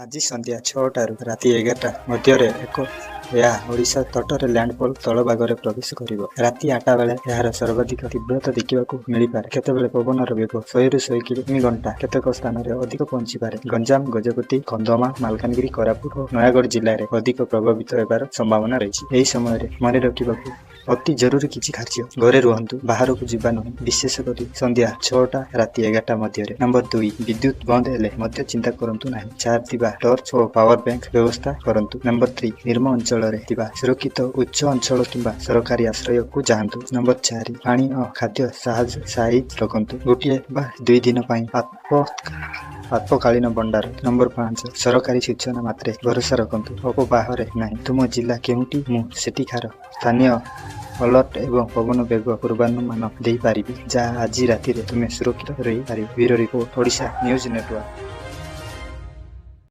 ଆଜି ସନ୍ଧ୍ୟା 6ଟାରୁ ରାତି 11ଟା ମଧ୍ୟରେ ଏହା ଓଡ଼ିଶା ତଟରେ ଲ୍ୟାଣ୍ଡଫଲ୍ ସ୍ଥଳଭାଗରେ ପ୍ରବେଶ କରିବ। ରାତି 8ଟା ବେଳେ ଏହାର ସର୍ବାଧିକ ତୀବ୍ରତା ଦେଖିବାକୁ ମିଳିପାରେ। କେତେବେଳେ ପବନର ବେଗ 100ରୁ 100 କିମି ଘଣ୍ଟା, କେତେକ ସ୍ଥାନରେ ଅଧିକ ପହଞ୍ଚିପାରେ। ଗଞ୍ଜାମ, ଗଜପତି, କନ୍ଧମାଳ, ମାଲକାନଗିରି, କୋରାପୁଟ ଓ ନୟାଗଡ଼ ଜିଲ୍ଲାରେ ଅଧିକ ପ୍ରଭାବିତ ହେବାର ସମ୍ଭାବନା ରହିଛି। ଏହି ସମୟରେ ମନେ ରଖିବାକୁ ଅତି ଜରୁରୀ କିଛି କାର୍ଯ୍ୟ: ଘରେ ରୁହନ୍ତୁ, ବାହାରକୁ ଯିବା ନୁହେଁ, ବିଶେଷ କରି ସନ୍ଧ୍ୟା 6ଟା ରାତି 11ଟା ମଧ୍ୟରେ। ନମ୍ବର 2, ବିଦ୍ୟୁତ ବନ୍ଦ ହେଲେ ମଧ୍ୟ ଚିନ୍ତା କରନ୍ତୁ ନାହିଁ। ଚାର୍ଜ ଥିବା ଟର୍ଚ୍ଚ ଓ ପାୱାର ବ୍ୟାଙ୍କ ବ୍ୟବସ୍ଥା କରନ୍ତୁ। ନମ୍ବର 3, ନିମ୍ନ ଅଞ୍ଚଳରେ ଥିବା ସୁରକ୍ଷିତ ଉଚ୍ଚ ଅଞ୍ଚଳ କିମ୍ବା ସରକାରୀ ଆଶ୍ରୟକୁ ଯାଆନ୍ତୁ। ନମ୍ବର 4, ପାଣି ଓ ଖାଦ୍ୟ ସାହାଯ୍ୟ ସାଇଜ ରଖନ୍ତୁ, ଗୋଟିଏ ବା 2 ଦିନ ପାଇଁ ଆପାତକାଳୀନ ଭଣ୍ଡାର। ନମ୍ବର 5, ସରକାରୀ ସୂଚନା ମାତ୍ରେ ଭରସା ରଖନ୍ତୁ, ଅଫବାହରେ ନାହିଁ। ତୁମ ଜିଲ୍ଲା କେଉଁଠି, ମୁଁ ସେଠିକାର ସ୍ଥାନୀୟ ଅଲର୍ଟ ଏବଂ ପବନ ବେଗ ପୂର୍ବାନୁମାନ ଦେଇପାରିବି, ଯାହା ଆଜି ରାତିରେ ତୁମେ ସୁରକ୍ଷିତ ରହିପାରିବ। Bureau report, Odisha news network.